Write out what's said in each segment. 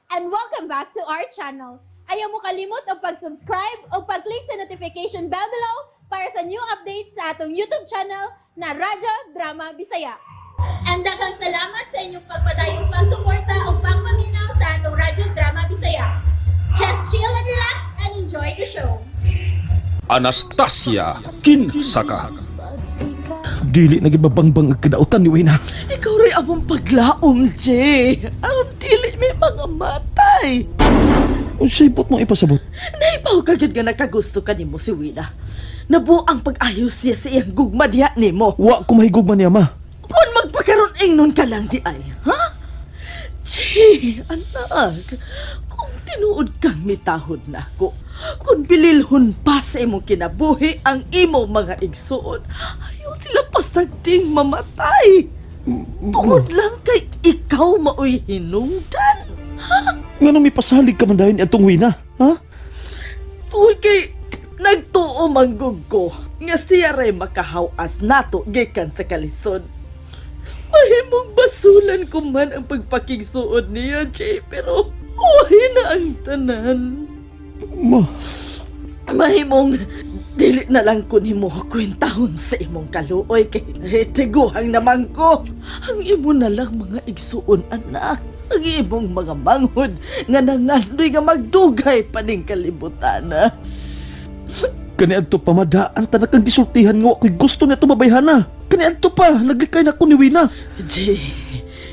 And welcome back to our channel. Ayaw mo kalimot og pag-subscribe o pag-click sa notification bell below para sa new updates sa atong YouTube channel na Radyo Drama Bisaya. And daghang salamat sa inyong pagpadayong pagsuporta o pagpaminaw sa atong Radyo Drama Bisaya. Just chill and relax and enjoy the show. Anastasia Kinsaka. Dili na gid mabangbang ang kadautan ni Wina. Ikaw rin among paglaom, Jay. Aron dili may mga matay. Unsay buot mong ipasabot? Naibaw ka gyud nga nakagusto ka nimo si Wina. Nabuang pag-ayos siya sa iyang gugma diha nimo. Wa ko mahigugma niya, ma. Kung magpakaroon ingnon ka lang di ay, ha? Jay, anak, kung tinuod kang mitahod na ako, kung bililhon pa sa imong kinabuhi ang imong mga igsuon, ayaw sila pasagding mamatay. Tungod lang kay ikaw maoy hinungdan. Nganong mipasalig ka man dayon atong Wina, ha? Tungod kay nagtuo manggug ko nga siya ray makahawas nato gikan sa kalisod. Mahimong basulan ko man ang pagpakigsuod niya, Jay, pero huwahi na ang tanan. Ma, Mahimong dili na lang ko nimo kwentahon sa imong kaluoy kay tiguhang naman ko. Ang imo na lang mga igsuon, anak. Ang imong mga manghod nga nangandoy nga magdugay pa ning kalibutan. Ah. Kaniadto pa madaan tanakang gisultihan nga wa ko'y gusto niya mabayhana. Kaniadto pa naglikay na ko ni Wina. Jay,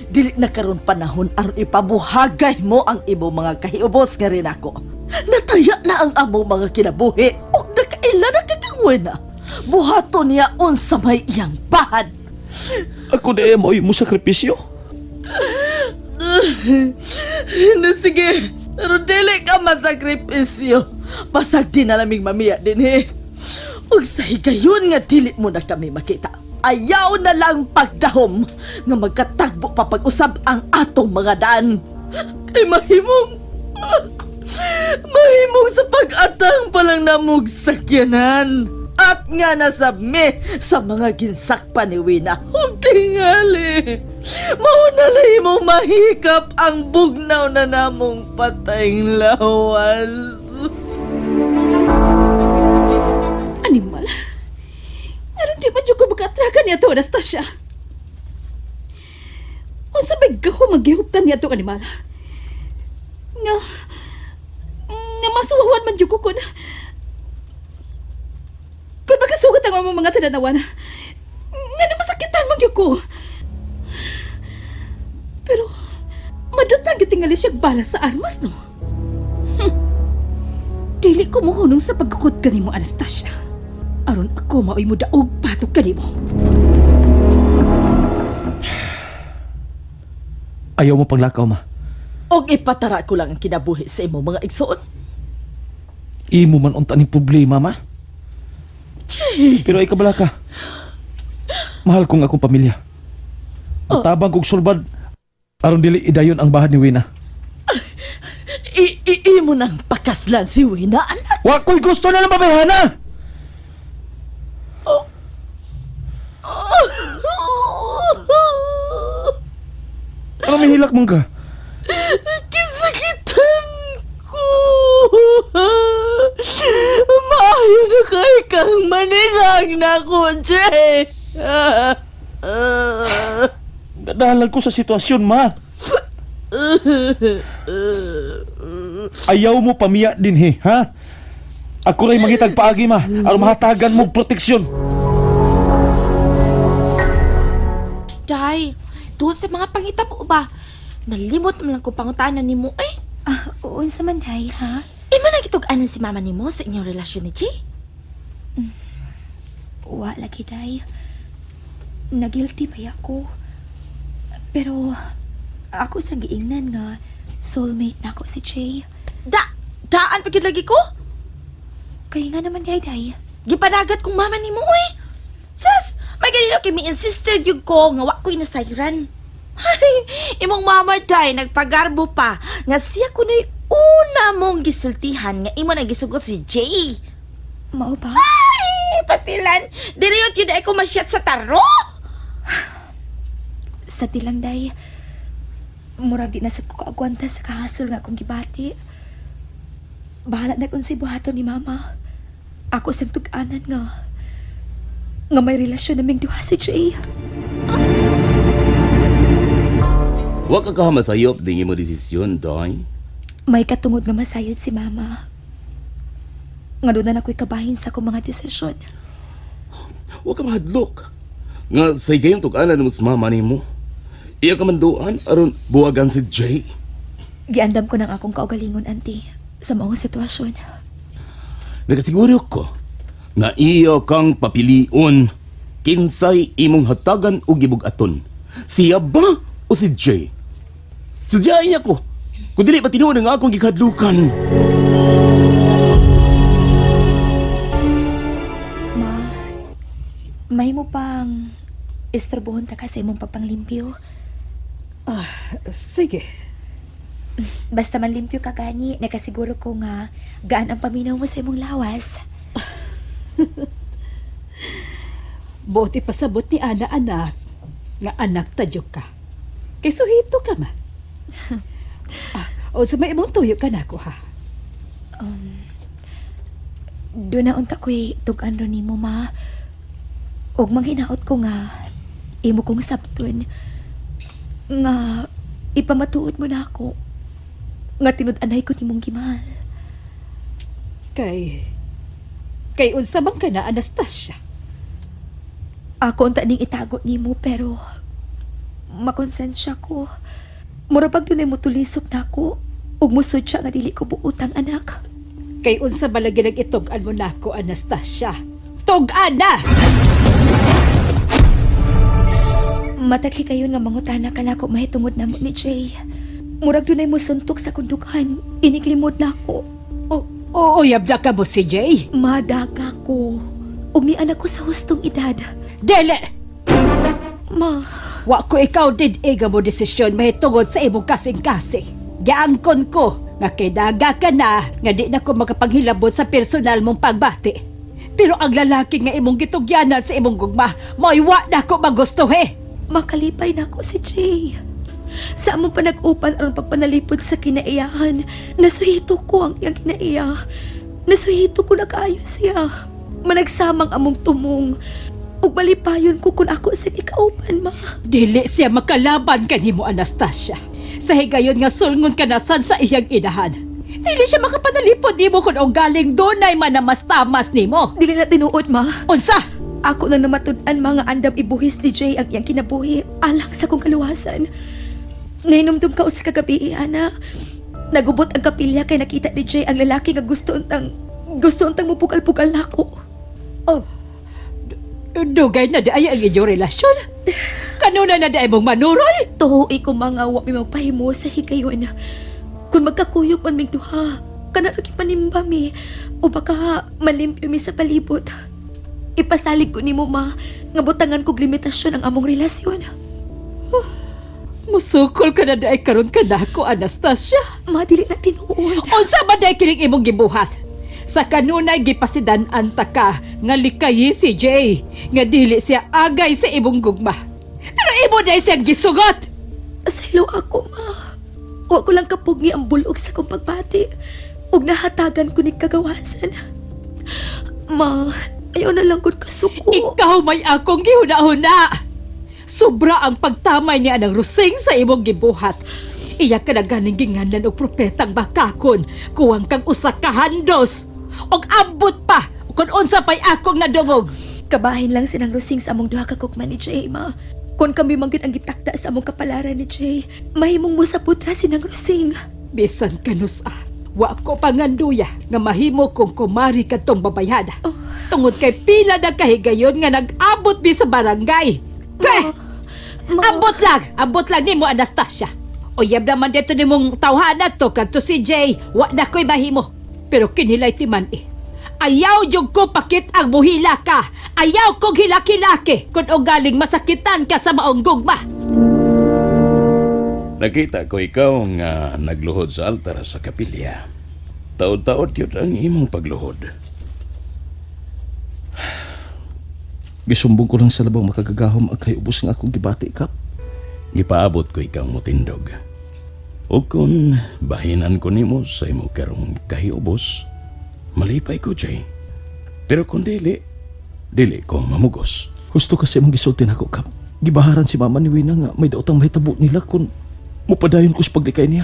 dili na karon panahon aron ipabuhagay mo ang imong mga kahiubos nga rin ako. Nataya na ang among mga kinabuhi ug nakaila na kakangwena. Na. Buhaton niya unsa may iyang bahad. Ako na maoy mo sakripisyo. Na sige, pero dili ka masakripisyo. Pasag di na laming mamiya din eh. Ug sa higayon nga dili mo na kami makita. Ayaw na lang pagdahom nga magkatagbo pa pag-usab ang atong mga daan. Kay mahimong mahimong sa pag-atang palang namog sakyanan. At nga nasabmi sa mga ginsakpa ni Wina. Huwag tingali. Mauna na imong mahikap ang bugnaw na namong patayng lawas. Animal. Aron di man jud ko makatrakan niya to, Anastasia. Unsa may gaho maghihuptan niya itong animal? Nga, nga masuwawan man jud ko kung makasugat ang among mga tinanawan. Nga na masakitan man jud ko. Pero, madot lang gitingali siya bala sa armas, no? Dili ko mohunong sa pagkukot kanimo, Anastasia. Aron ako maoy mo daog patog kanimo. Ayaw mo paglakaw, ma. Og ipatara ko lang ang kinabuhi sa imong mga igsoon. Imo man unta ning problema, ma. Pero ay kabala ka. Mahal kong akong pamilya. Mutabang kog sulbad aron dili idayon ang bahad ni Wina. I, i imo nang pakaslan si Wina, anak. Wa ko'y gusto na ng babayhana! Ano may hilak mong ka? Kisakitan ko. Maayo na kay kang maningang na ko, Jay. Nadahalan ko sa sitwasyon, ma. Ayaw mo pamiya din, he, ha? Ako rin mangitag paagi, ma. Aron mahatagan mo og proteksyon. Day, tuod sa mga pangitabo ba? Nalimot man lang ko pangutanan nimo eh. Ah, unsa man day, ha? Imo na gitug-anan si mama nimo sa inyong relasyon ni Jay? Wa lagi day. Nagilty pa ako. Pero ako sa giingnan nga soulmate nako si Jay. Da, daan pa gid lagi ko. Kaya nga naman day day. Gipanagat kong mama nimo eh. Sus, may ganito kay mi insisted yun ko nga wa ko'y nasayran. Ay, imong mama day nagpagarbo pa nga siya kuno'y una mong gisultihan nga imo nang gisugot si Jay. Mao ba? Ay, pastilan, dili yun yun ay ko masyat sa taro. Sa tilang day. Murag di na sad ko kaagwanta sa kahasol nga akong gibati. Bahala na kung unsay buhaton ni mama. Ako sang tug-anan nga may relasyon naming duha si Jay. Wa ka kahamasayop ding imo desisyon, Doy. May katungod nga masayod si mama. Nga doon na ako'y kabahin sa akong mga desisyon. Wa ka mahadlok. Nga sa gayong tug-anan mo sa mama nimo. Iya ka manduan aron buwagan si Jay. Giandam ko ng akong kaugalingon, auntie, sa maong sitwasyon. Nagasiguro ko nga iyo kang papilion kinsay imong hatagan o gibug-aton. Siya ba o si Jay? Si Jay ako. Kung dili pa tinuod ang akong gikadlukan. Ma, may mo pang istorbohon ta ka sa imong pagpanglimpyo. Sige. Basta manlimpyo ka gani, nakasiguro ko nga gaan ang paminaw mo sa imong lawas. Buot ipasabot ni Ana anak nga anak tadyok ka. Kay suhito ka man. O sa may imong tuyo ka nako ha. Doon na unta ko'y tug-an ron nimo, ma. Ug manghinaot ko nga imo kong sabton nga ipamatuod mo na ako nga tinud-anay ko nimong gimahal. Kay kay unsa man ka na Anastasia. Ako unta ning itago nimo pero makonsensya ko. Mura pag dunay motulisok na ako ug musud siya nga dili ko buotang anak. Kay unsa ba lagi nag-itug-an mo nako Anastasia. Tug-an na! Mataghi kayon nga mangutana ka nako mahitungod namo ni Jay. Murag dunay mosuntok sa kundukan. Iniklimod na ako. O oo, yabda ka mo si Jay. Madaga ko. Ug ni anak ko sa hustong edad. Dili! Ma, Wa ko ikaw did iga mo desisyon mahitungod sa imong kasing-kasing. Giangkon ko nga kay daga ka na nga di na ko makapanghilabot sa personal mong pagbati. Pero ang lalaki nga imong gitugyanan sa imong gugma, mo'y wa na ko magustuhi. makalipay na ako si Jay. Sa among panag-upan aron pagpanalipod sa kinaiyahan, nasuhito ko ang iyang kinaiya. Nasuhito ko na kaayo siya. Managsamang among tumong. Ug malipayon ko kung ako sa ikaupan, ma. Dili siya makalaban kanimo Anastasia. Sa higayon nga sulngon ka na sad sa iyang inahan. Dili siya makapanalipod nimo kung og galing dunay manamastamas nimo. Dili na tinuod, ma. Unsa? Ako lang namatud-an mga andam ibuhis ni Jay ang iyang kinabuhi alang sa kong kaluwasan. Nahinumdum ka sa kagabi, eh, ana. Nagubot ang kapilya kay nakita ni Jay ang lalaki nga gusto untang mupukal-pukal nako. Oh, dugay na di ay ang inyong relasyon. Kanuna na di ay mong manuroy. Tuhoy ko mga wa mi magpahimo sa higayon. Kung magkakuyog man mig duha, kana ra gyud manimba mi o baka malimpyo mi sa palibot. Ipasalig ko nimo ma nga butangan kog limitasyon ang among relasyon. Musukol ka na di ay karon ka na ako, Anastasia. Ma, dili na tinuod. Unsa ba di ay kining imong gibuhat? Sa kanunay gipasidan-an ta ka nga likayi si Jay, nga dili siya agay sa imong gugma. Pero imo di ay siyang gisugot. Asaylo ako, ma. Wa ko lang kapugni ang bulog sa kong pagbati. Ug nahatagan ko ni kagawasan. Ma, ayaw na lang gud kasuko. Ikaw may akong gihuna-huna. Sobra ang pagtamay niya ng rusing sa imong gibuhat. Iya ka na ganing ginganlan og propetang bakakon, kuwang kang usa ka handos. Og ambot pa kung unsa pa'y akong nadungog. Kabahin lang sinang rusing sa among duha ka kukman ni Jay, ma. Kung kami man gyud ang gitakda sa among kapalaran ni Jay, mahimong mo sa putra sinang rusing. Bisan kanus ah, wa ko panganduya nga mahimo kong kumari kadtong babayhana. Tungod kay pila na kahigayon nga nag-abot mi sa barangay. Keh! Ma, Ambot lang! Ambot lang nimo Anastasia. Uyab naman dito nimong tawhana to kadto si Jay. Wa na ko'y mahimo. Pero kinilay timan eh. Ayaw jud ko pakit ang buhila ka. Ayaw kong hilaki-laki kung ugaling masakitan ka sa maong gugma. Nakita ko ikaw nga nagluhod sa altar sa kapilya. Taod-taod yun ang imong pagluhod. Gisumbong ko lang sa labang makagagahom ang kay ubos nga akong gibati, Kap. Gipaabot ko ikaw mutindog. O kung bahinan ko nimo sa imo karong kahiubos, malipay ko, Jay. Pero kung dili, dili ko mamugos. Husto kasi mong gisulti nako, Kap. Gibaharan si mama ni Wina nga may daotang mahitabo nila kung mupadayon ko sa paglikay niya.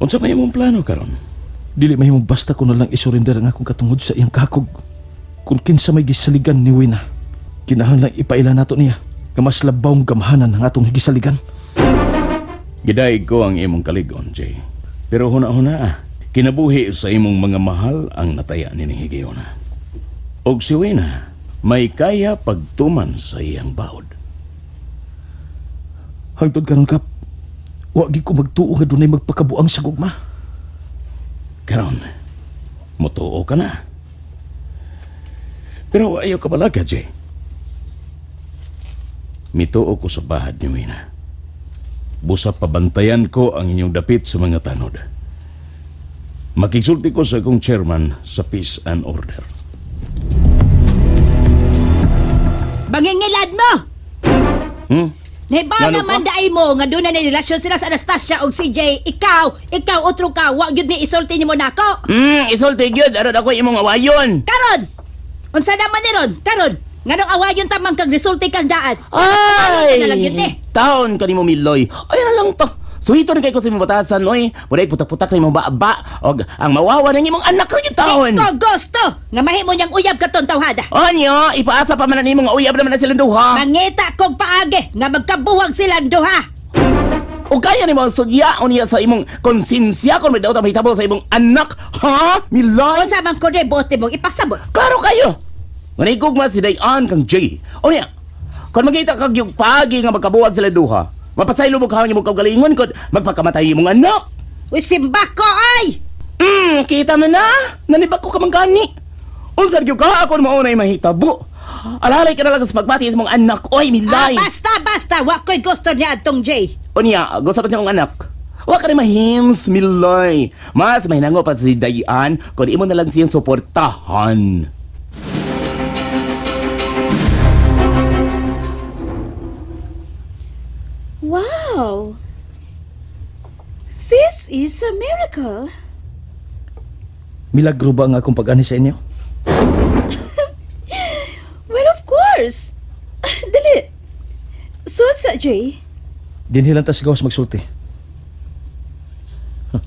Unsa may imong plano karon? Dili mahimong basta ko na lang isurrender ang akong katungod sa iyang kakog. Kung kinsa may gisaligan ni Wina, kinahanglan ipaila nato niya nga mas labawng gamhanan ang atong gisaligan. Gidaig ko ang imong kaligon, Jay. Pero huna-huna ah, kinabuhi sa imong mga mahal ang nataya ni Higayona. Og si Wena, may kaya pagtuman sa iyang baod. Hangtod karon, Kap, wa gid ko magtuo nga dunay magpakabuang sa gugma. Karon, mutuo ka na. Pero ayaw ka balaga, Jay. Mituo ko sa bahad ni Wena. Busa pabantayan ko ang inyong dapit sa mga tanod. Makigsulti ko sa akong chairman sa Peace and Order. Bangingilad mo! Nahibaw Ngano naman pa? daay mo nga doon na relasyon sila sa Anastasia og si Jay. Ikaw otro ka, wa gyud ni isulti nimo nako. Isulti gyud aron ako imong awayon. Karon. Unsa naman ni ron? Karon. Nganong awayon ta man kag resulti kang daan? Ay! Na lang yun eh. Taon ka nimo Miloy. Ay na lang to. Suhito rin kay ko sa imong batasan, oy. Murag putak-putak na imong baba. Og ang mawawa ng imong anak ra gyud taon. Ko gusto nga mahimo niyang uyab katon tawhada. Onyo, ipaasa pa man ang imong uyab naman na silang duha. Mangita kog paagi nga magkabuwag silang duha. O kaya nimo ang sudya unya sa imong konsensya kung may daot ang mahitabo sa imong anak, ha? Miloy? Unsa man ko bote mong ipasabot. Klaro kayo. Manigog man si Dayan kang Jay. O niya, kung magkita kag yung pagi nga magkabuwag sila duha, mapasaylo mo kahon imong kaugalingon kung magpakamatay imong anak. Uy, simba ko ay! Kita mo na. Nanibak ko ka man gani. Unsa gyud ka ako maunay mahitabo. Alalay ka na lang sa pagbati sa imong anak. Oy, Milay. Ah, basta basta wa ko'y gusto niya adtong Jay. Unya, gusto pa sa imong anak. Wa ka rin mahims, Miloy. Mas mahinango pa si Dayan kung imo na lang siyang suportahan. Wow! This is a miracle. Milagro ba ang akong pag-ani sa inyo? Well, of course. Dali. So, sa Jay? Dinhi lang ta sa gawas magsulti. Huh.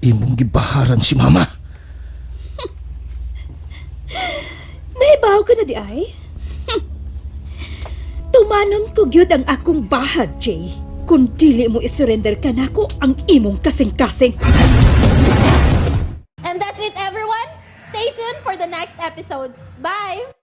Imong gibaharan si mama. Nahibaw ka na di ay? Tumanon ko gyud ang akong bahad, Jay. Kung dili mo isurrender ka nako ang imong kasing-kasing. And that's it, everyone. Stay tuned for the next episodes. Bye!